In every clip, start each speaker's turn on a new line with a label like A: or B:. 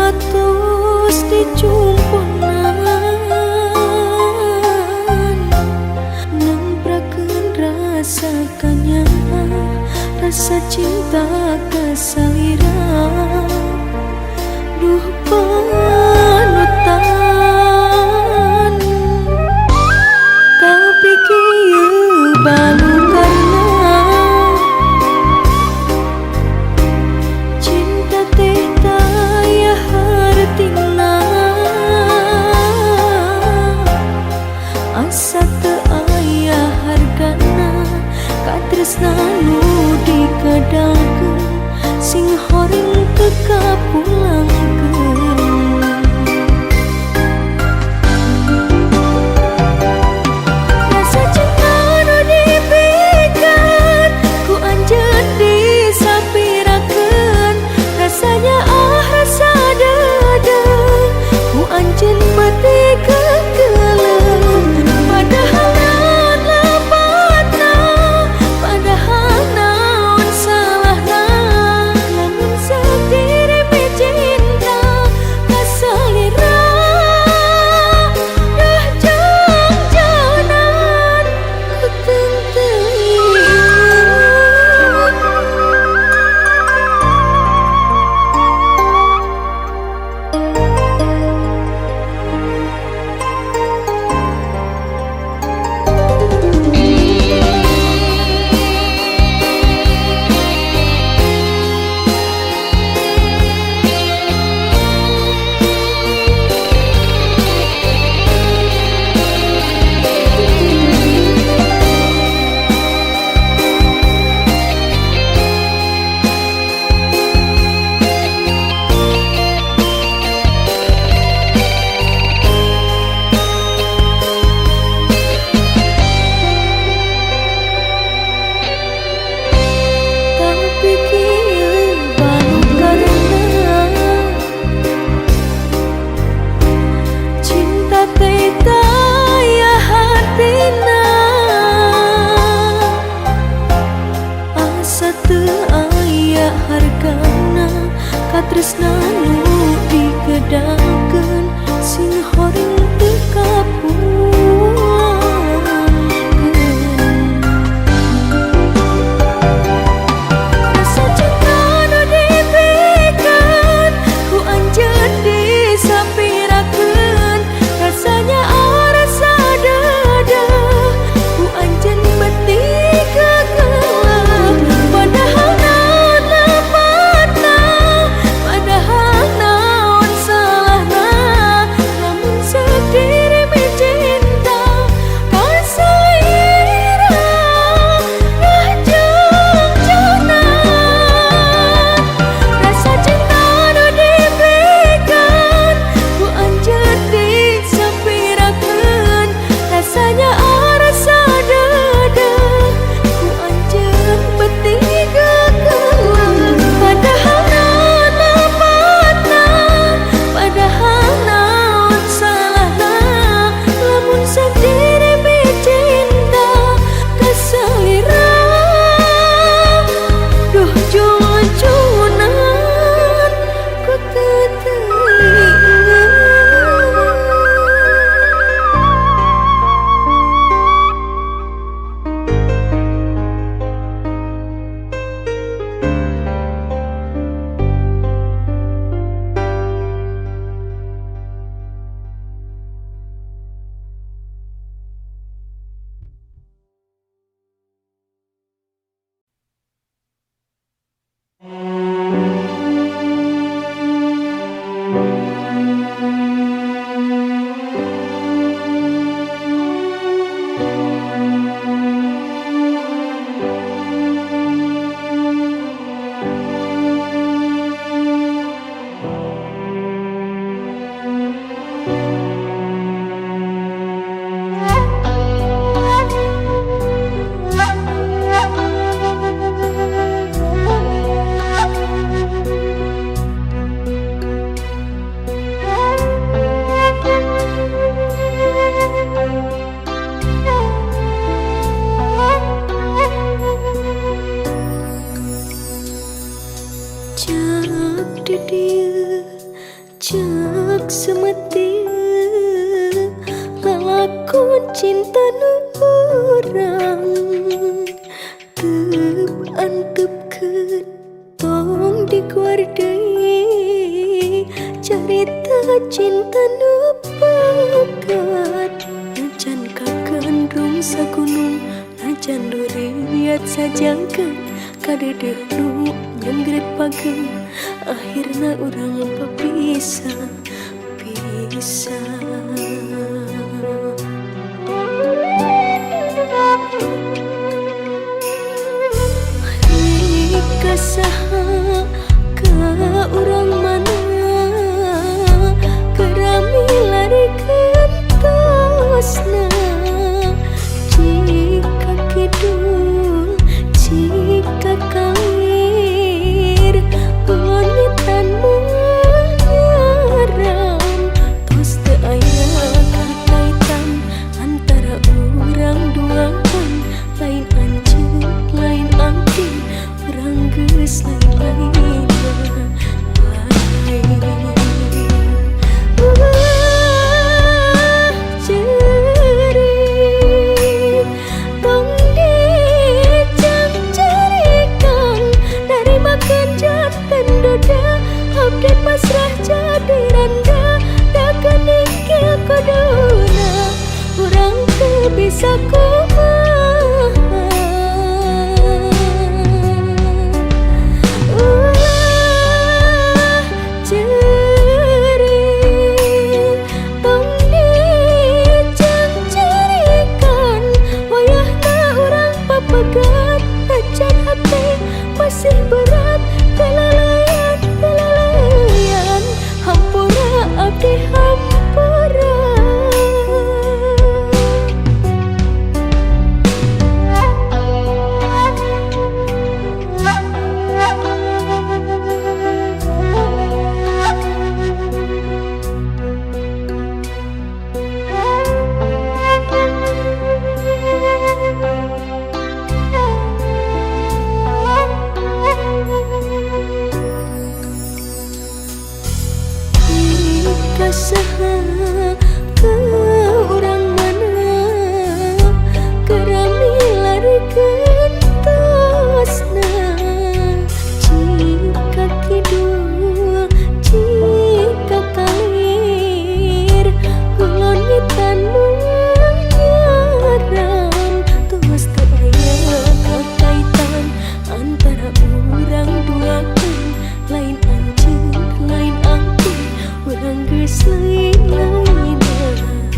A: Tos dicumponan nemprakeun rasa kanyaah, rasa cinta kasalira. Duh, panutan, tapi kieu balukarna cinta teh taya hartina, asa teu aya hargana katresnan nu dikadalkeun. Sing horeng. Sok semeti lalakon cinta nu urang teu antepkeun tong diguar deui carita cinta nu pegat najan kagandrung sagunung najan luriat sajangkeun kadeudeuh nu nyenggret pageng akhirna urang papisah pisah. Rek ka saha ka urang mana kerami lari kentosna jika kidul jika kalir kulonyetan menyaram tos teu aya kakaitan antara urang duaan lain anjeun lain abdi urang geus lain-lainna lain. Ulah ceurik tong dicangcerikan narimakeun janten duda abdi pasrah jadi randa da geuning kieu kuduna urang teu bisa kumaha. Ulah ceurik tong dicangcerikan wayahna urang papegat najan hate masih berat kalalayan kalalayan hampura abdi hampura. Ka saha ka urang mana kerami lari kentosna jika kidul jika kalir kulonyetan menyaram tos teu aya kakaitan antara urang duakeun lain anjeun lain abdi urang geus lain-lainna lain.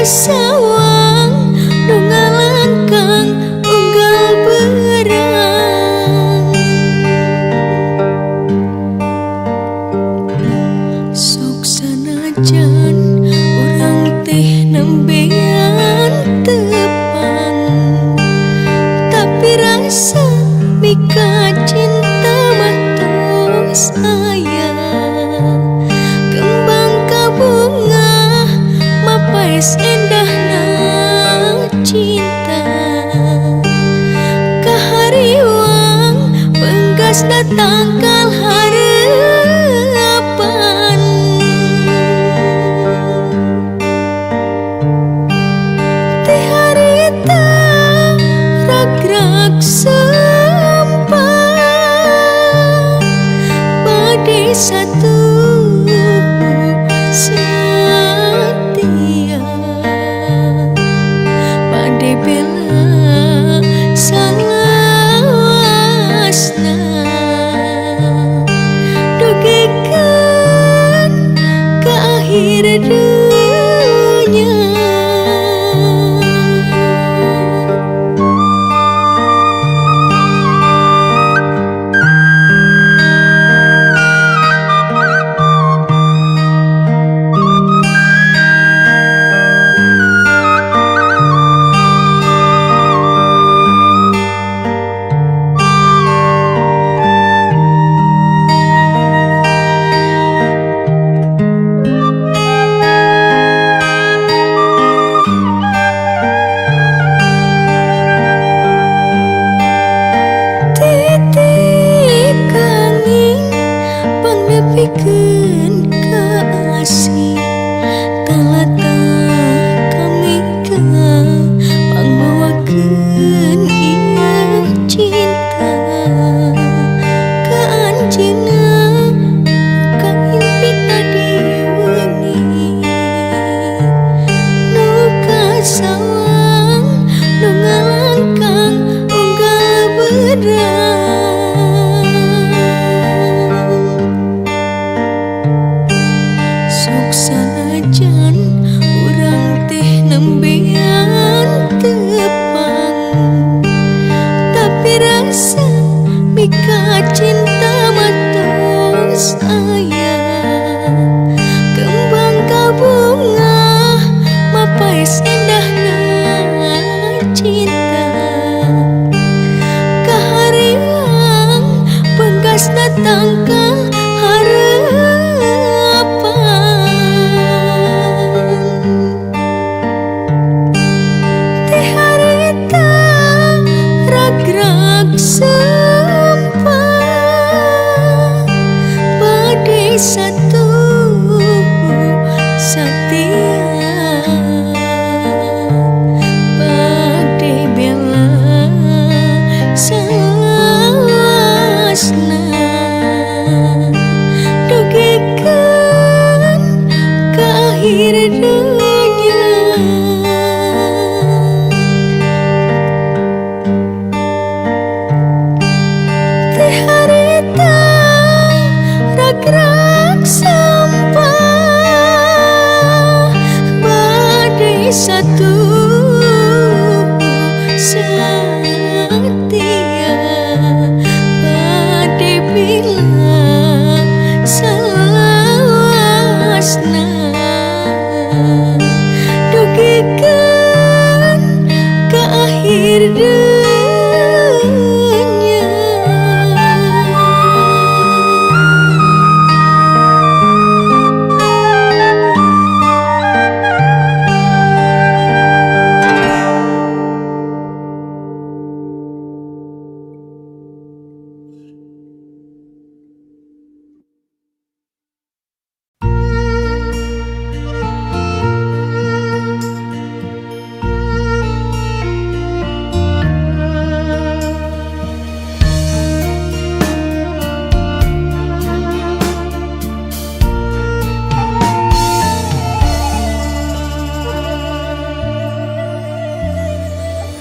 A: Kasawang nu ngalangkang unggal berang. Sok sanajan urang teh nembean tepang, tapi rasa mika cinta mah tos aya. Kembang kabunga mapaes endahna cinta, kahariwang penggas datangkal harapan. Teh harita ragrak sempat bade satu setia, bade bela salawasna, dugikeun ka akhir dunya. Titip kanging pangnepikeun ka asih, talatah kamika pangmawakeun ieu cinta. Ka anjeunna ka mimpi tadi wengi, nu kasawang nu ngalangkang unggal berang. Sok sanajan urang teh nembean tepang, tapi rasa mika cinta mah tos aya. Kembang kabunga mapaes endahna cinta, kahariwang penggas datangkal harapan. Teh harita ragrag sempat bade satu setia, bade bela salawasna, dugikeun ka akhir dunya. Teh harita ragrag sampah bade satu setia, bade bila salawasna, dugikeun ka akhir dunya.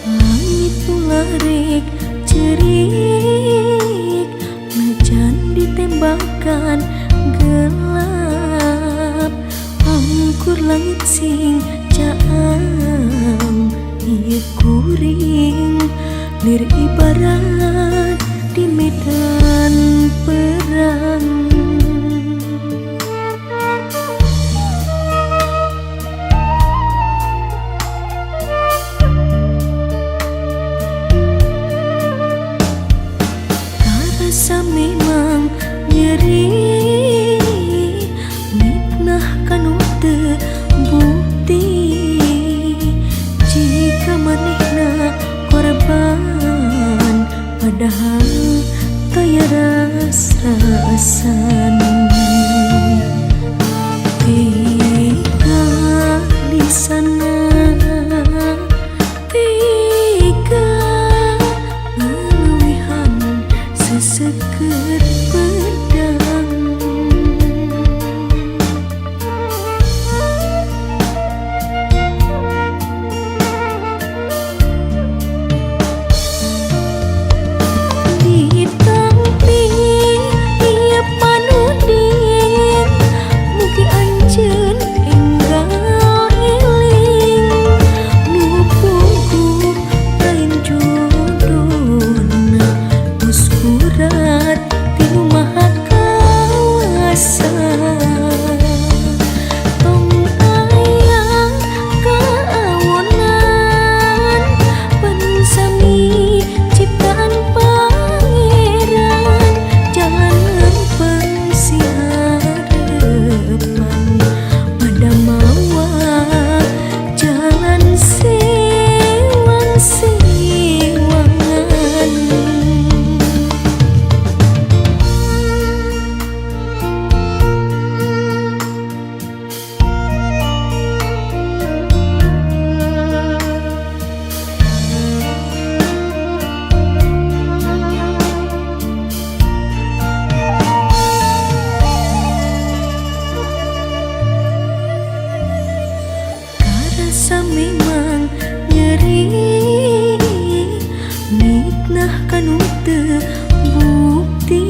A: Langit ularik cerik, najan ditembakan gelap, angkur langit sing caang. Cek kuring lir ibarat di medan perang. Karasa memang nyeri, mitnah kanu teu bukti. Jika manehna korban, padahal taya ras-rasan. Tega di sana, tega ngaleuwihan seseukeut pedang. Ditampi ieu panuding, mugi anjeun enggal eling. Nu puguh lain jodona, tos kurat ti Nu Maha Kawasa. Tong aya kaawonan, pan sami ciptaan Pangeran. Jangan lempeng si harepan, pada mawa jalan sewang-sewangan. Karasa memang nyeri, mitnah kanu teu bukti.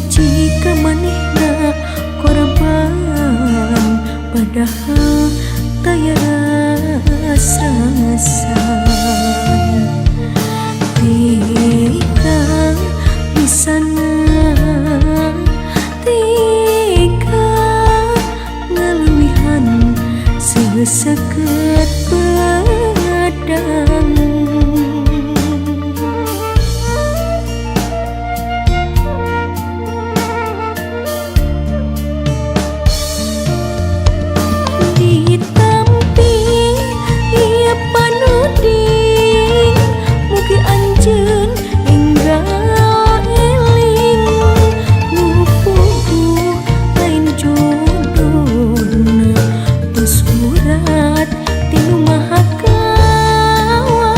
A: Jika manehna korban, padahal taya ras-rasan. Tega di sana, tega ngaleuwihan seseukeut pedang. Ditampi ieu panuding, mugi anjeun enggal eling. Nu puguh lain jodona, tos kurat ti Nu Maha Kawasa.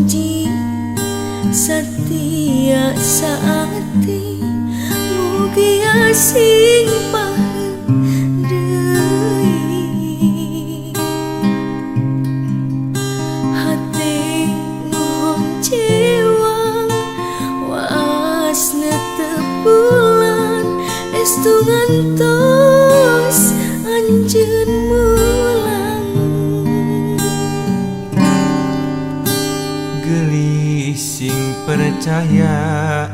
A: Janji satia saati mugia sing paheung deui hate nu honcewang waasna teu bulan estu ngantos anjeun mulang.
B: Geulis sing percaya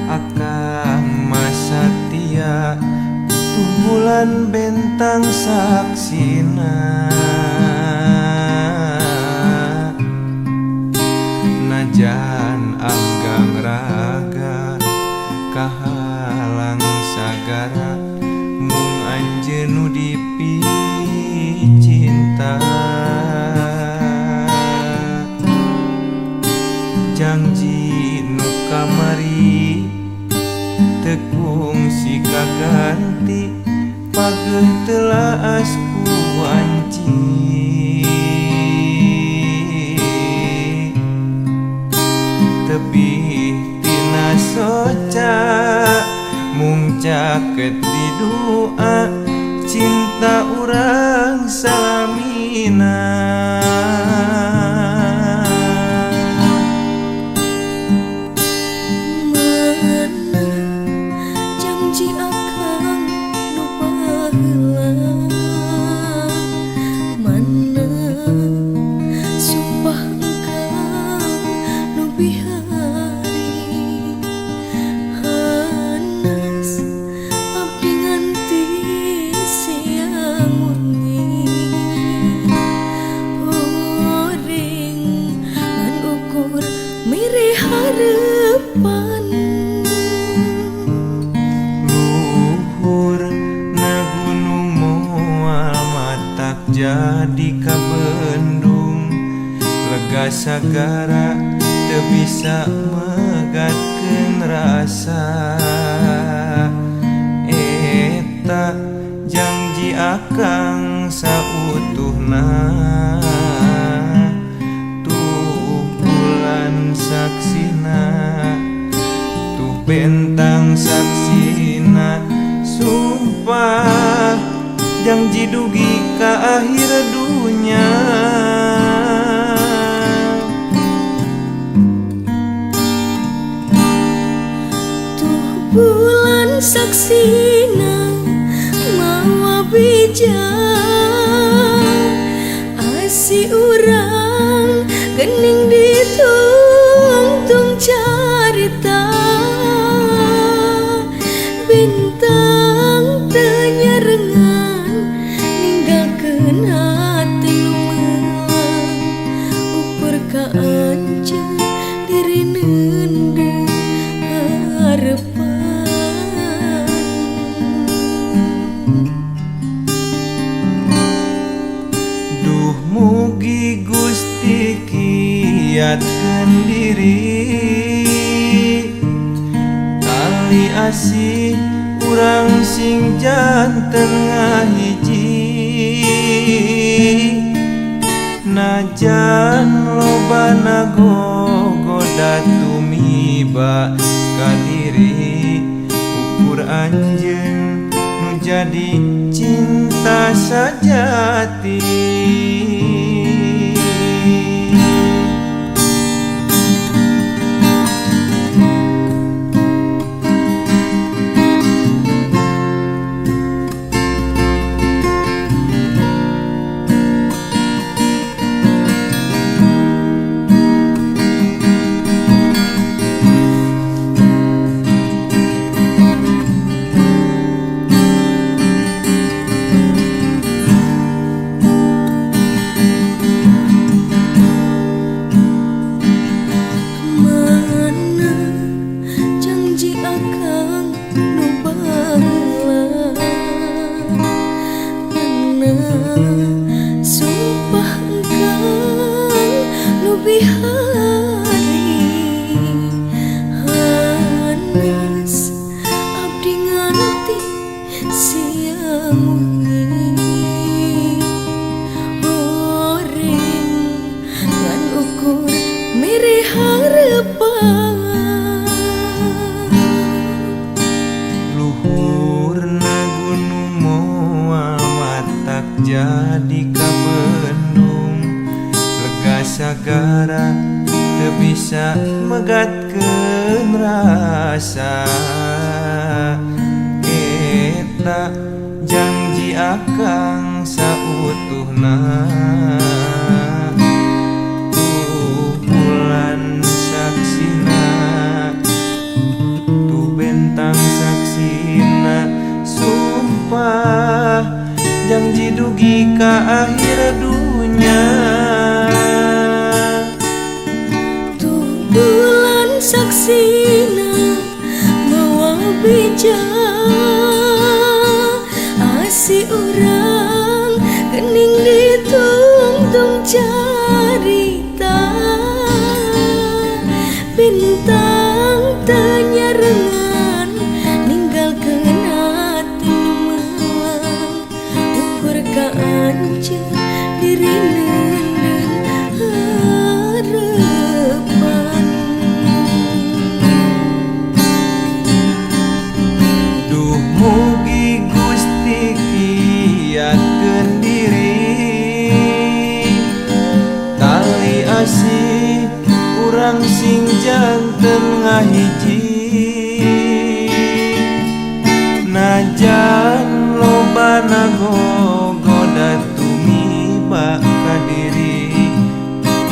B: akang masatia tuh bulan bentang saksina najan anggang raga kahalang sagara mung anjeun nu dipicinta. Janji nu kamari teu kungsi kaganti pageuh teu laas ku wanci tebih tina soca mung caket di doa cinta urang salamina.
A: Mana janji akang nu baheula, mana sumpah engkang nu bihari hanas abdi nganti siang wengi horing ngan ukur mere harepan.
B: Luhur na gunung moal matak jadi kabendung lega sagara teu bisa megatkeun rasa eta janji akang sautuhna tuh bulan saksina tuh bentang saksina sumpah janji dugi ka akhir dunya.
A: Tuh bulan saksina mawa bijak asih urang gening ditungtung carita bintang teu nyarengan ninggalkeun hate nu melang ukur ka anjeun diri neundeun harepan.
B: Duh mugi Gusti kiatkeun diri tali asih urang sing janten ngahiji najan loba gogoda tumiba ka diri ukur anjeun nu jadi cinta sajati.
A: mere harepan.
B: Luhurna gunung moal matak jadi kabendung, lega sagara teu bisa megatkeun rasa. Eta janji akang sautuhna, tuh bulan saksina, tuh bentang saksina. Sumpah janji dugi ka akhir dunya.
A: Tuh bulan saksina mawa bija si urang gening ditungtung carita. Bintang tenyarengan ninggalkeun hati nu melang, ukur ka anjeun diri neundeun harepan.
B: Duh mugi Gusti kiatkeun diri, tali asih urang sing janten ngahiji. Najan lobana gogoda tumiba ka diri,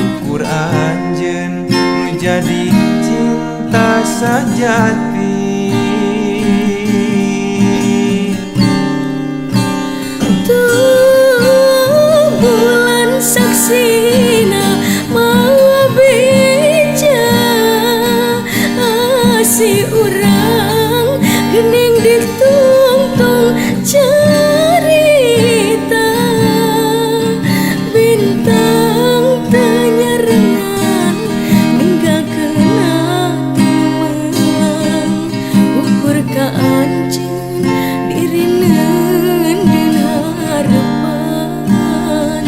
B: ukur anjeun nu jadi cinta sajati.
A: Tuh bulan saksina mawa beja si urang gening ditungtung carita. Bintang tenyarengan ninggalkeun hati nu melang, ukur ka anjeun diri neundeun harepan.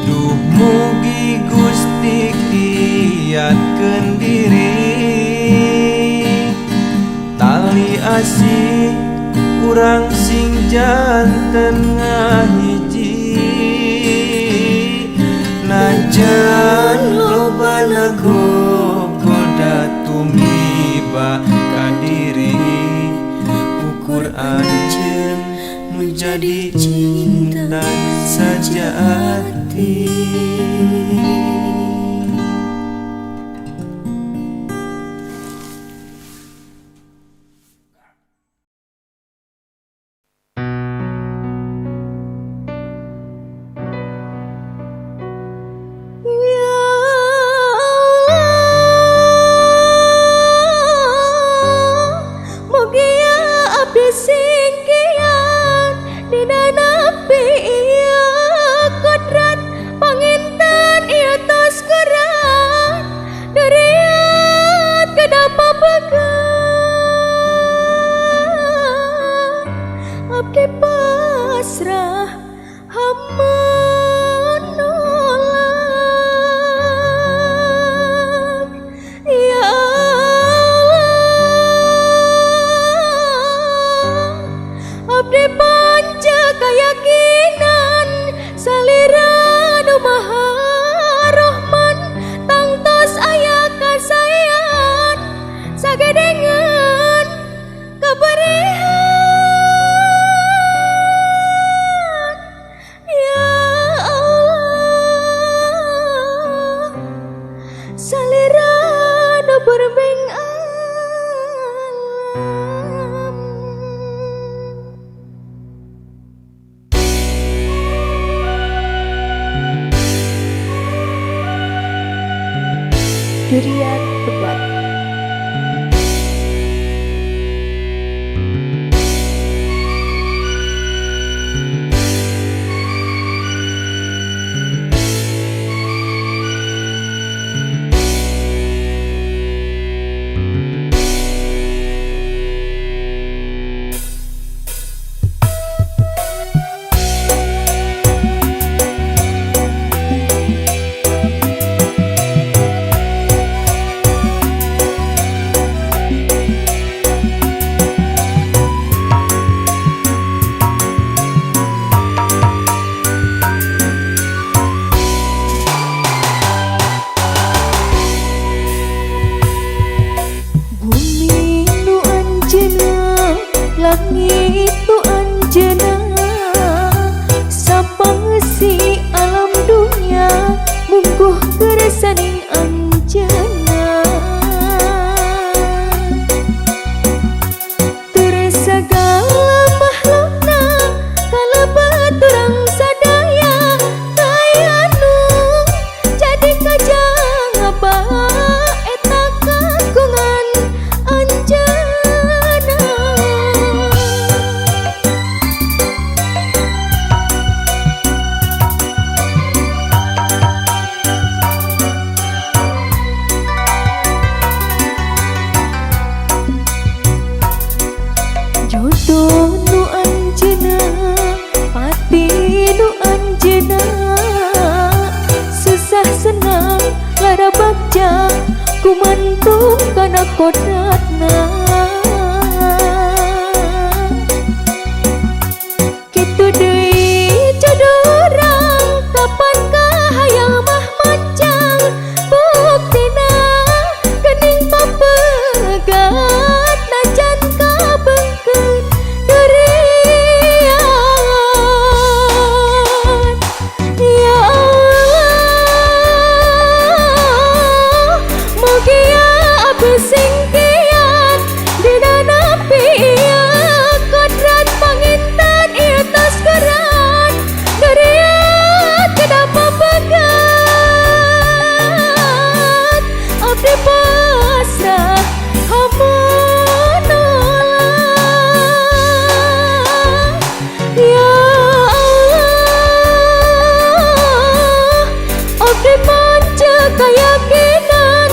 B: Duh mugi Gusti kiatkeun diri, tali asih urang sing janten ngahiji. Najan lobana gogoda tumiba ka diri, ukur anjeun nu jadi cinta sajati.
A: Ya Allah, mugia abdi sing kiat dina napi ieu kodrat panginten ieu tos kurat duriat kedapa pegat abdi pasrah hama nolak. Ya Allah, abdi panca kayakinan salira nu Maha Rahman tangtos aya kasayan sagedengeun kaberehan. Ya Allah, salira nu berbeng alam.
C: Durian Pegat.
A: Kodratna kitu deui jodoh urang kapan kahayang mah mancang buktina geuning papegat najan kabengkeun durian. Ya Allah, mugia abdi sing kiat dina napi ieu kodrat panginten ieu tos geran durian kada papegat abdi pasrah hamunullah. Ya Allah, abdi manca kayakinan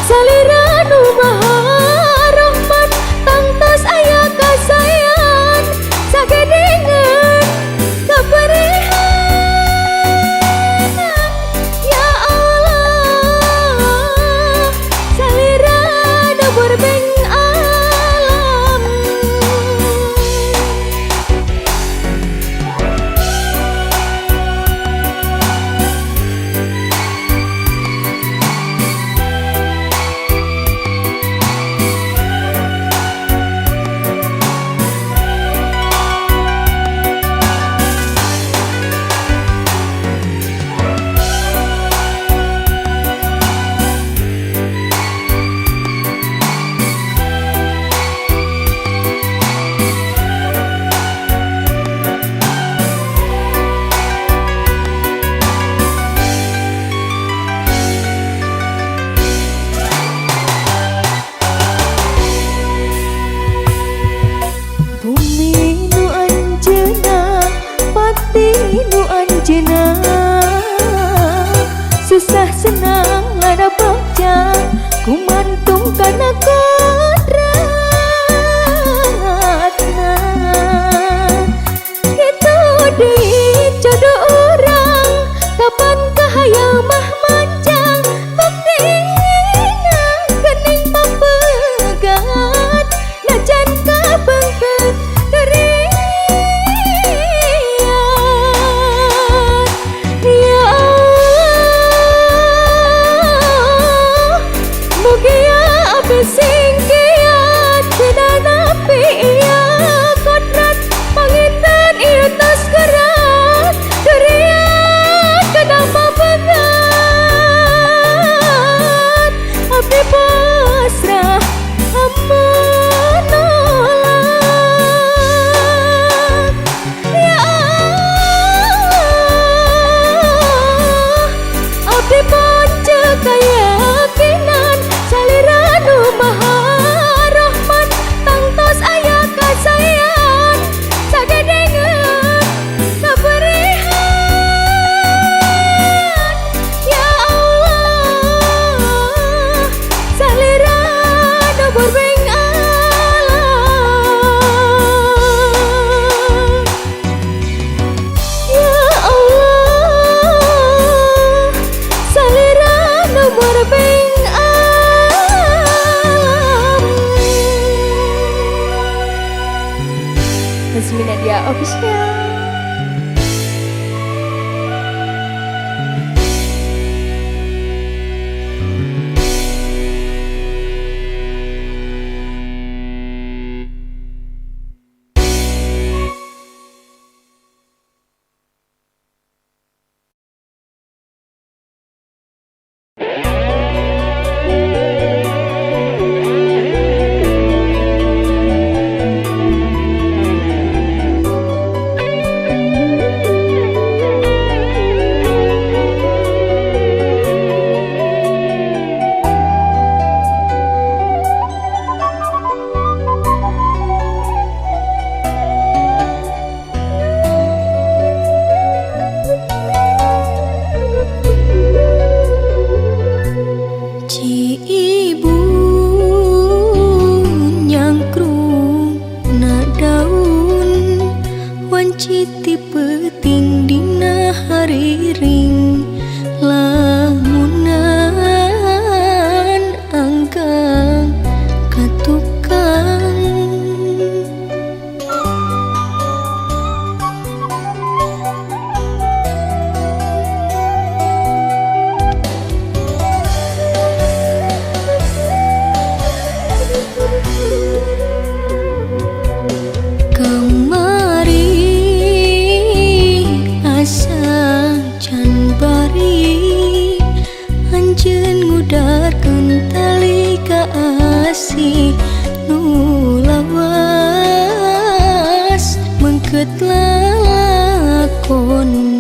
A: salira nu maha rahman tangtos aya kasayan sagedengeun kaperihan. Ya Allah, salira nu burbeng alam. Bumi nu anjeuna, pati nu anjeuna, susah senang lada bagja kumantung kana kodratna. Kitu deui jodoh urang kapan kahayang mah mancang buktina geuning papegat najan kabengkeun durian. Ya Allah, mugia abdi sing kiat dina napi ieu kodrat panginten ieu tos gerat durian kana papegat abdi pasrah amanullah. Ya Allah, abdi manca kayakinan salira nu maha rahman tangtos aya kasayan sagedengeun kaperihan. Ya Allah, salira nu burbeng alam. Ya Allah, salira nu burbeng alam. Hasmi Nadia Official.
D: Ci ibu nyangkrung na daun wanci ti peuting dina hariring lamunan angkang lakon.